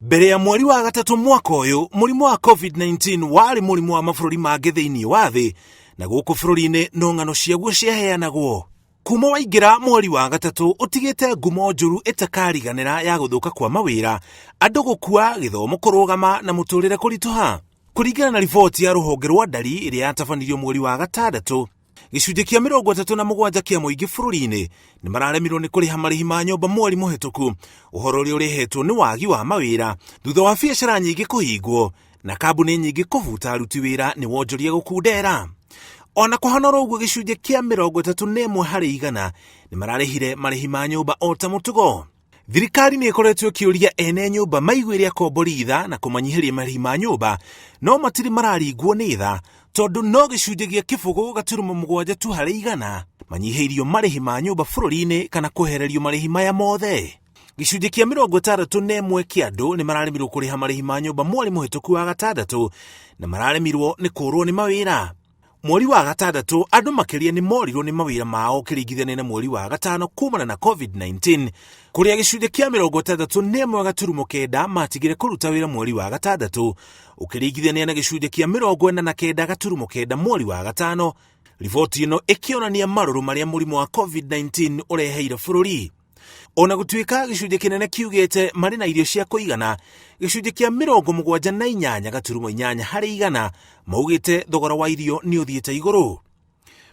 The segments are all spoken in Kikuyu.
Mbere ya mweri wa gatatũ mwaka ũyũ, mũrimũ wa COVID-19 warĩ mũrimũ wa mabũrũri mangĩ thĩinĩ wa thĩ, na gũkũ bũrũri-inĩ no ng'ano ciaguo ciaheanagwo. Kuma waingĩra mweri wa gatatũ ũtigĩte ngumo njũru ĩtakariganĩra ya gũthũka kwa mawĩra, andũ gũkua, gĩthomo kũrũgama na mũtũrĩre kũritũha. Kũringana na riboti ya rũhonge rwa ndari ĩrĩa yatabanirio mweri wa gatandatũ, gĩcunjĩ kĩa 37 kĩa mũingĩ bũrũri-inĩ nĩ mararemirwo nĩ kũrĩha marĩhi ma nyũmba mweri mũhĩtũku, ũhoro ũrĩa ũrehetwo nĩ wagi wa mawĩra thutha wa biacara nyingĩ kũhingwo na kambuni nyingĩ kũbuta aruti wĩra nĩ wonjoria gũkundera. Ona kũhana oro ũguo, gĩcunjĩ kĩa 31 harĩ igana nĩ mararĩhire marĩhi ma nyũmba o ta mũtugo. Thirikari nĩ ĩkoretwo ĩkĩũria ene nyũmba maiguĩre akombori tha na kũmanyihĩria marĩhi ma nyũmba, no matirĩ mararingwo nĩ tha tondũ no gĩcunjĩ gĩa 0.7 tu harĩ igana manyihĩirio marĩhi ma nyũmba bũrũri-inĩ kana kwehererio marĩhi maya mothe. Gĩcunjĩ kĩa 61 kĩa andũ nĩ mararemirwo kũrĩha marĩhi ma nyũmba mweri mũhĩtũku wa gatandatũ na mararemirwo nĩ kũrwo nĩ mawĩra. Mweri wa gatandatũ andũ makĩria nĩ morirwo nĩ mawĩra mao ũkĩringithania na mweri wa gatano kumana na COVID-19, kũrĩa gĩcunjĩ kĩa 61.9 matigire kũruta wĩra mweri wa gatandatũ ũkĩringithania na gĩcunjĩ kĩa 49.9 mweri wa gatano. Riboti ĩno ĩkĩonania marũrũ marĩa mũrimũ wa COVID-19 ũreheire bũrũri. Ona gũtuĩka gĩcunjĩ kĩnene kiugĩte marĩ na irio cia kũigana, gĩcunjĩ kĩa 78.8 harĩ igana maugĩte thogora wa irio nĩ ũthiĩte igũrũ.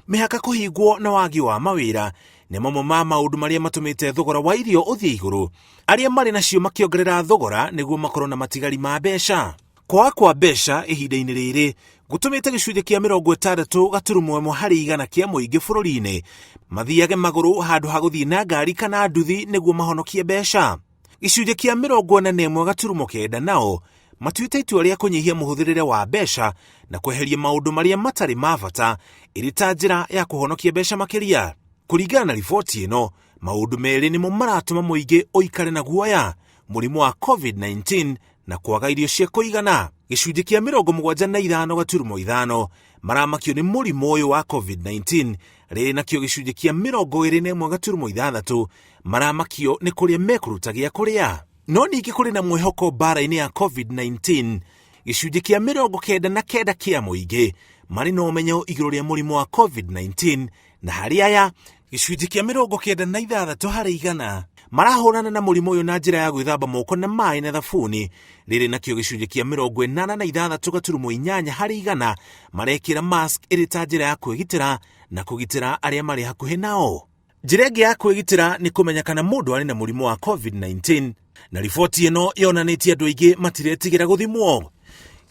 Mĩhaka kũhingwo na wagi wa mawĩra nĩ mamwe ma maũndũ marĩa matũmĩte thogora wa irio ũthiĩ igũrũ, arĩa marĩ nacio makĩongerera thogora nĩguo makorwo na matigari ma mbeca. Kwaga kwa mbeca ihinda-inĩ rĩrĩ gũtũmĩte gĩcunjĩ kĩa 60.1 harĩ igana kĩa mũingĩ bũrũri-inĩ mathiage magũrũ handũ ha gũthiĩ na ngari kana nduthi nĩguo mahonokie mbeca. Gĩcunjĩ kĩa 41.9 nao matuĩte itua rĩa kũnyihia mũhũthĩrĩre wa mbeca na kweheria maũndũ marĩa matarĩ ma bata ĩrĩ ta njĩra ya kũhonokia mbeca makĩria. Kũringana na riboti ĩno, maũndũ merĩ nĩmo maratũma mũingĩ ũikare na guoya, mũrimũ wa COVID-19 na kwaga irio cia kũigana. Gĩcunjĩ kĩa 75.5 maramakio nĩ mũrimũ ũyũ wa COVID-19, rĩrĩ nakĩo gĩcunjĩ kĩa 21.6 maramakio nĩ kũrĩa mekũruta gĩa kũrĩa. No ningĩ kũrĩ na mwĩhoko mbara-inĩ ya COVID-19, gĩcunjĩ kĩa 99 kĩa mũingĩ marĩ na ũmenyo igũrũ rĩa mũrimũ wa COVID-19, na harĩ aya gĩcunjĩ kĩa 96 harĩ igana marahũrana na mũrimũ ũyũ na njĩra ya gwĩthamba moko na maĩ na thabuni, rĩrĩ nakĩo gĩcunjĩ kĩa 86.8 harĩ igana marekĩra mask ĩrĩ ta njĩra ya kwĩgitĩra na kũgitĩra arĩa marĩ hakuhĩ nao. Njĩra ĩngĩ ya kwĩgitĩra nĩ kũmenya kana mũndũ arĩ na mũrimũ wa COVID-19, na riboti ĩno yonanĩtie andũ aingĩ matiretigĩra gũthimwo.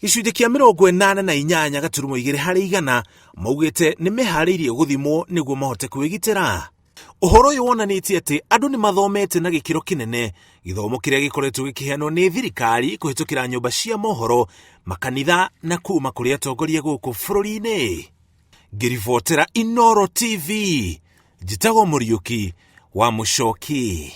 Gĩcunjĩ kĩa 88.2 harĩ igana maugĩte nĩ meharĩirie gũthimwo nĩguo mahote kwĩgitĩra. Ũhoro ũyũ wonanĩtie atĩ andũ nĩ mathomete na gĩkĩro kĩnene gĩthomo kĩrĩa gĩkoretwo gĩkĩheanwo nĩ thirikari kũhĩtũkĩra nyũmba cia mohoro, makanitha na kuma kũrĩ atongoria gũkũ bũrũri-inĩ. Ngĩribotera Inooro TV, njĩtagwo Mũriũki wa Mũcoki.